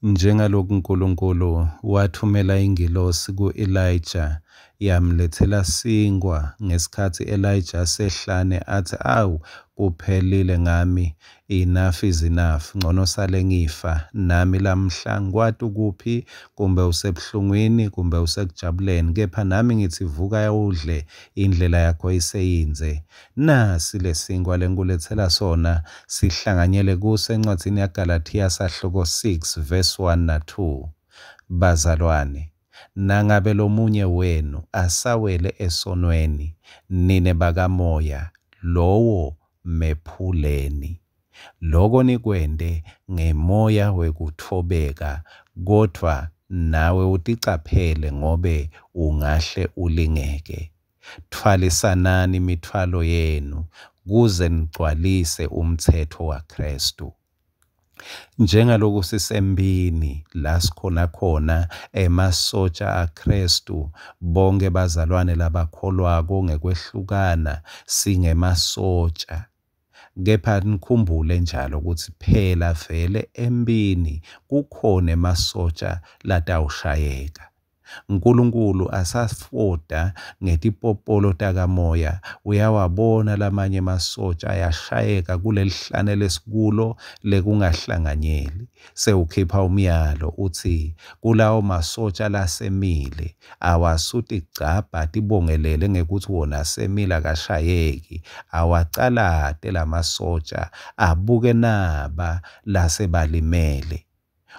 Njengaloku Nkulunkulu wathumela ingilosi ku-Elijah yamlethela sinkhwa ngesikhatsi Elijah asehlane atsi, Awu, kuphelile ngami, enough is enough, ngcono sale ngifa nami lamhla, ngikwati ukuphi, kumbe usebuhlungwini, kumbe usekujabuleni, kepha nami ngitsi vuka udle, indlela yakho iseyindze. Nasi lesinkhwa lengikuletsela sona, sihlanganyele kuso encwadzini yaGalathiya sahluko 6 verse 1 na 2. Bazalwane, nangabe lomunye wenu asawele esonweni, nine bakamoya, lowo mephuleni. Loko nikwente ngemoya wekutfobeka, kodvwa nawe uticaphele ngobe ungahle ulingeke. Tfwalisanani imitfwalo yenu kuze nigcwalise umtsetfo waKhristu. Njengaloku sisempini la sikhona khona emasotja aKhristu, bonke bazalwane labakholwako ngekwehlukana singemasotja. Kepha nikhumbule njalo kutsi phela vele empini kukhona emasotja latawushayeka. Nkulunkulu asafoda ngetipopolo takamoya uyawabona lamanye emasotja ayashayeka kulelihlane lesikulo lekungahlanganyeli. Sewukhipha umyalo utsi kulawo masotja lasemile awasutigcabha atibongelele ngekutsi wona asemile akashayeki, awacalate lamasotja abuke naba lasebalimele.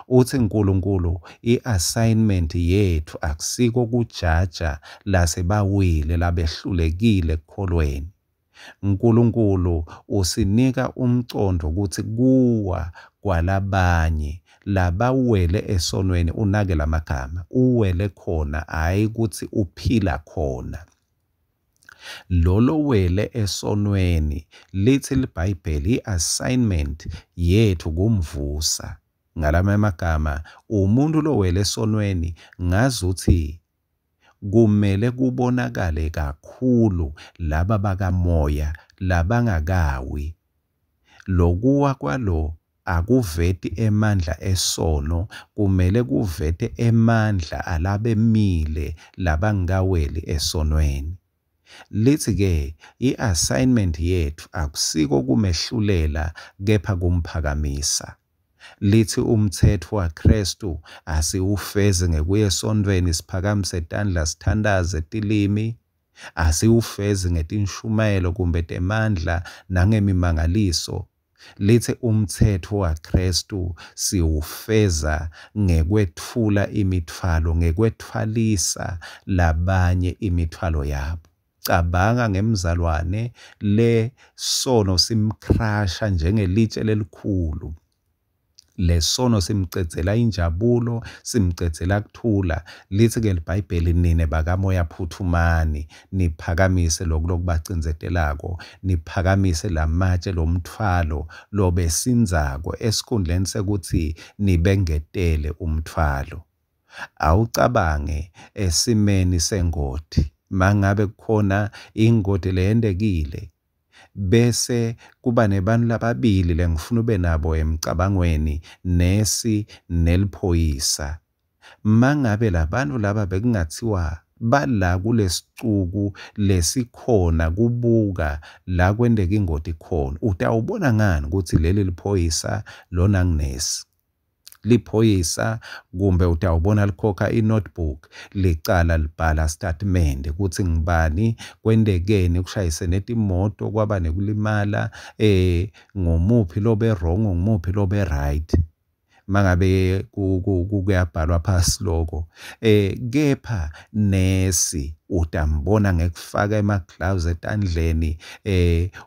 Utsi Nkulunkulu i-assignment yetfu akusiko kujaja lasebawile labehlulekile ekukholweni. Nkulunkulu usinika umcondvo kutsi kuwa kwalabanye labawele esonweni, unake lamagama, uwele khona, hhayi kutsi uphila khona. Lolo wele esonweni, lithi liBhayibheli i-assignment yethu kumvusa. Ngalamanye amagama, umuntu lowele esonweni ngazuthi kumele kubonakale kakhulu laba bakamoya labangakawi. Lokuwa kwalo akuveti emandla esono, kumele kuvete emandla alabemile labangakaweli esonweni. Lithi-ke i-assignment yetfu akusiko kumehlulela kepha kumphakamisa. Lithi umtsetfo waKhristu asiwufezi ngekuya esontfweni siphakamise tandla sithandaze tilimi, asiwufezi ngetinshumayelo kumbe temandla nangemimangaliso. Lithi umtsetfo waKhristu siwufeza ngekwetfula imitfwalo, ngekwetfwalisa labanye imithwalo yabo. Cabanga ngemzalwane le sono simkrasha njengelitshe lelikhulu. Lesono simcedzela injabulo, simcedzela kuthula. Lithi-ke liBhayibheli, nine bakamoya phuthumani, niphakamise loku lokubacindzetelako, niphakamise lamatshe lomtfwalo lobesindzako esikhundleni sekuthi nibengetele umtfwalo. Awucabange esimeni sengoti, mangabe kukhona ingoti leyentekile, bese kuba nebantu lababili lengifuna ube nabo emcabangweni, nesi neliphoyisa. Mangabe labantu laba bekungathiwa bala kulesicuku lesikhona kubuka la kwenteka ingoti khona, utawubona ngani kutsi leli liphoyisa lona ngunesi? Liphoyisa kumbe utawubona likhokha i-notebook licala libhala statimende kutsi ngibani, kwentekeni, kushayisene timoto kwaba nekulimala, ngumuphi lobe wrong, ngumuphi lobe right. Mangabe kuyabhalwa phasi loko. Kepha nesi utambona ngekufaka ema-gloves etandleni,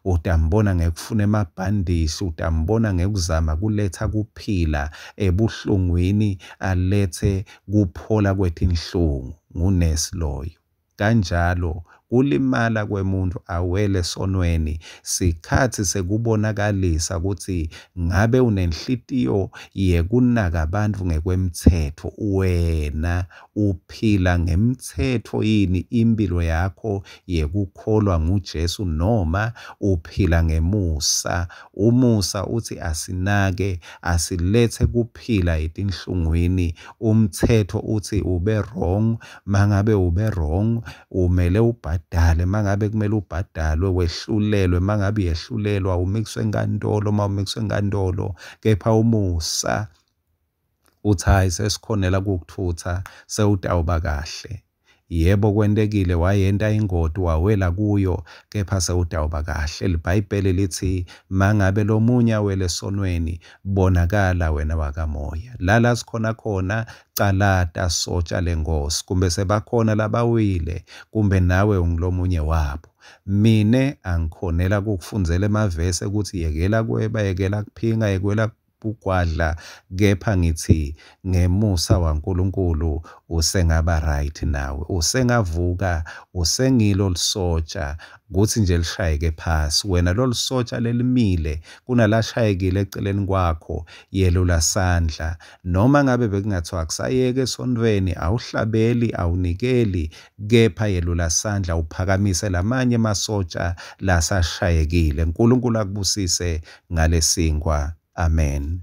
utambona ngekufuna emabhandishi, utambona ngekuzama kuletha kuphila ebuhlungwini, alethe kuphola kwetinhlungu. Ngunesi loyo. Kanjalo Kulimala kwemuntfu awele esonweni sikhatsi sekubonakalisa kutsi ngabe unenhlitiyo yekunaka bantfu ngekwemtsetfo. Wena uphila ngemtsetfo yini imphilo yakho yekukholwa nguJesu noma uphila ngemusa? Umusa utsi asinake, asiletse kuphila etinhlungwini. Umtsetfo utsi ube wrong, mangabe ube wrong umele ubhadale, mangabe kumele ubhadalwe wehlulelwe, mangabe uyehlulelwa umikiswe enkantolo, uma umikiswe enkantolo. Kepha umusa utsi hhayi sesikhonela kukuthutsa sewutawuba kahle. Yebo kwentekile wayenta ingoti wawela kuyo kepha sewutawuba kahle. LiBhayibheli litsi mangabe lomunye awele esonweni bonakala wena wakamoya. Lala sikhona khona calata sotsha lenkosi kumbe sebakhona labawile kumbe nawe ungulomunye wabo. Mine angikhonela kukufundzela emavesi ukuthi yekela kweba, yekela kuphinga, yekela kugwadla, kepha ngithi ngemusa waNkulunkulu usengaba right nawe, usengavuka, usengilo lisotsha kutsi nje lishayeke phasi. Wena lolisotsha lelimile kunalashayekile eceleni kwakho, yelula sandla. Noma ngabe bekungathiwa akusayeke esontfweni, awuhlabeli, awunikeli, kepha yelula sandla uphakamise lamanye emasotsha lasashayekile. Nkulunkulu akubusise ngalesinkwa. Amen.